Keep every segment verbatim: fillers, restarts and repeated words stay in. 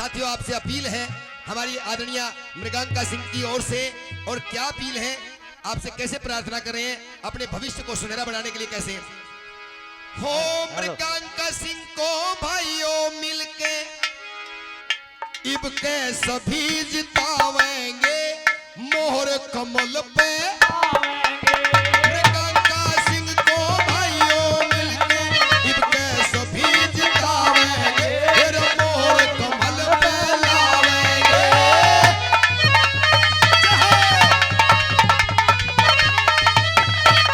साथियों, आपसे अपील है हमारी आदरणीय मृगांका सिंह की ओर से, और क्या अपील है, आपसे कैसे प्रार्थना कर रहे हैं अपने भविष्य को सुनहरा बनाने के लिए, कैसे? हो मृगांका सिंह को भाइयों मिलके इब के सभी जितावेंगे, मोहर कमल पे आवेंगे। मृगांका सिंह को भाइयों मिलके इब के सभी जितावेंगे, फिर मोहर कमल पे लावेंगे। जय हो।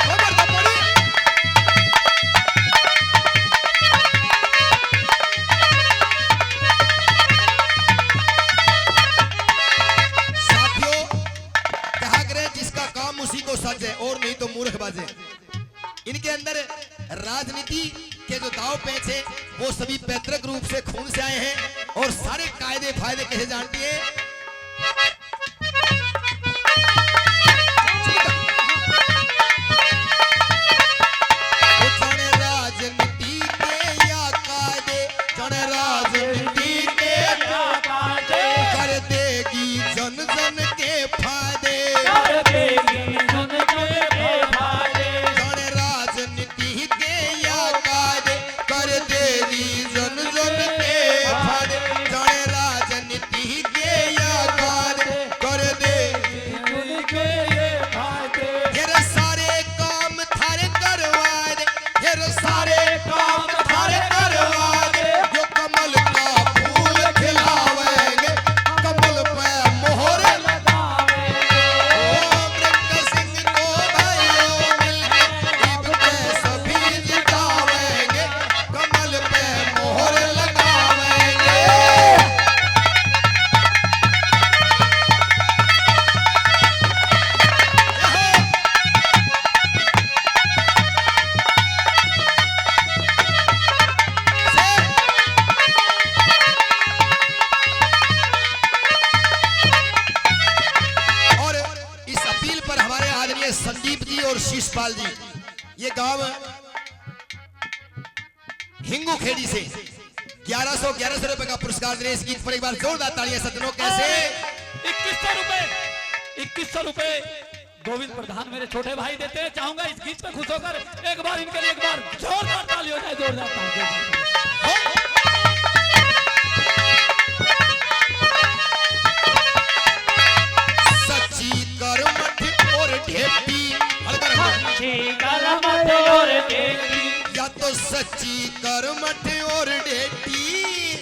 खबर तो पड़ी। साथियों, कहा करे, जिसका काम उसी को साजे, और नहीं तो मूर्ख बाजे। इनके अंदर राजनीति के जो दाव पेच है, वो सभी पैतृक रूप से खून से आए हैं और सारे कायदे फायदे कैसे जानती है। जन राजनीति के या कायदे, जन राजनीति के या कायदे, कर देगी जन जन के फायदे। कर देगी जन जन के फायदे। जन राजनीति के या कायदे, कर देगी जन जन के फायदे। जन राजनीति के या कायदे, कर दे। फिर सारे काम थारे करवा दे, फिर सारे काम थारे करवा दे। जो कमल का फूल खिलावेंगे, कमल पे मोहर लगावेंगे। ओ मृग सिंह को भाइयों मिलके इब के सभी जितावेंगे, कमल पे मोहर लगावेंगे। और इस अपील पर हमारे आदरणीय संदीप जी और शीशपाल जी, ये गांव हिंगू खेड़ी से ग्यारह सौ, ग्यारह सौ रुपए का पुरस्कार दे रहे हैं। इस गीत पर एक बार जोरदार तालियां सज्जनों, कैसे? इक्कीस सौ रुपए, इक्कीस सौ रुपए गोविंद प्रधान मेरे छोटे भाई देते हैं। चाहूंगा इस गीत पे खुश होकर एक बार इनके लिए एक बार जोरदार ताली हो जाए, जोरदार ताली, जोरदार ताली। सच्ची करमठ और ढेपी, हल्का रखो। सच्ची करमठ और ढेपी। या तो सच्ची करमठ और ढेपी।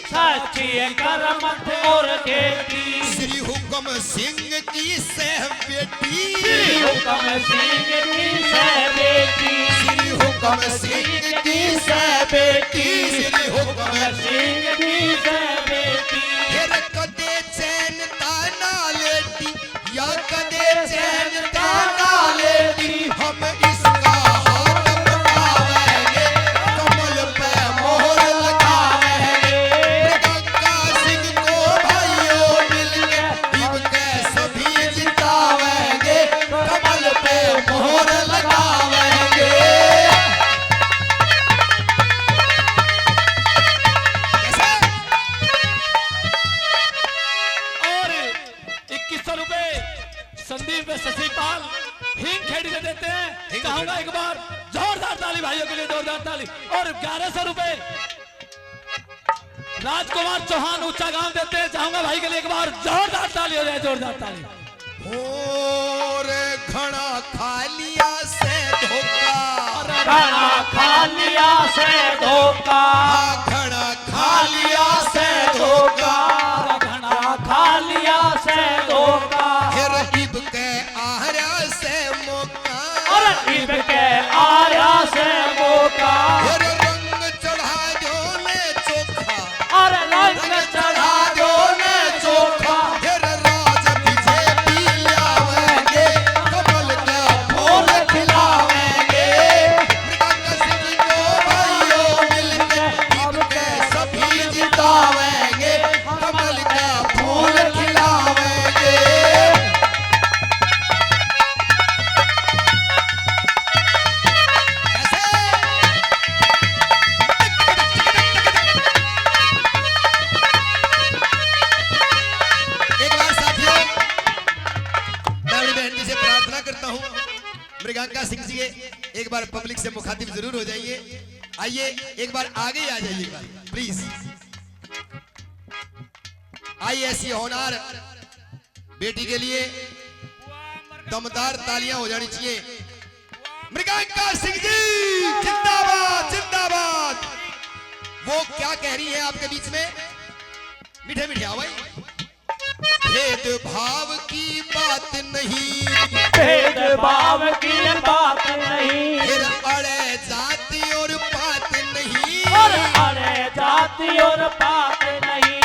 सच्ची करमठ और ढेपी। श्री हुक्म सिंह की सह बेटी। श्री हुक्म सिंह की सह बेटी। श्री हुक्म सिंह की सह बेटी। श्री हुक्म सिंह की सह बेटी। फिर कदे चैन ता ना लेटी, या कदे चैन ता ना लेटी, हम इसका हाथ पटावेंगे, कमल पे मोहर लगावेंगे। मृगंका सिंह को भाइयों मिलके इब के सभी जितावेंगे, कमल पे मोहर लगावेंगे। कैसे? और इक्कीस सौ रुपए संदीप व शशिपाल हिंग खेड़ी से देते हैं। हिंग चाहूंगा खेड़ी। एक बार जोरदार ताली भाइयों के लिए, जोरदार ताली। और ग्यारह सौ रुपए राजकुमार चौहान ऊंचा गांव देते हैं। चाहूंगा भाई के लिए एक बार जोरदार ताली हो जाए, जोरदार ताली। और घना खा लिया से धोखा। घना खा लिया से धोखा। हाँ, घना खा लिया से धोखा। घना खा लिया से धोखा। फिर इब के आर्या से मौका। और इब के आर्या से मौका। फिर रंग चढ़ा दो ने चोखा। और रंग चढ़ा दो ने चोखा। फिर राज बीजेपी लावेंगे, कमल का फूल खिलावेंगे। मृदंग सिंह को भाइयों मिलके इब के सभी जितावेंगे। मृगांका सिंह जी, एक बार पब्लिक से मुखातिब जरूर हो जाइए। आइए, एक बार आगे ही आ जाइए, एक बार प्लीज। आइए, ऐसी होनहार बेटी के लिए दमदार तालियां हो जानी चाहिए। मृगांका सिंह जी जिंदाबाद, जिंदाबाद। वो क्या कह रही है आपके बीच में? मीठे मीठे आओ भाई। भेदभाव की बात नहीं, भेदभाव की बात नहीं। फिर अड़े जाति और पात नहीं, और अड़े जाति और पात नहीं।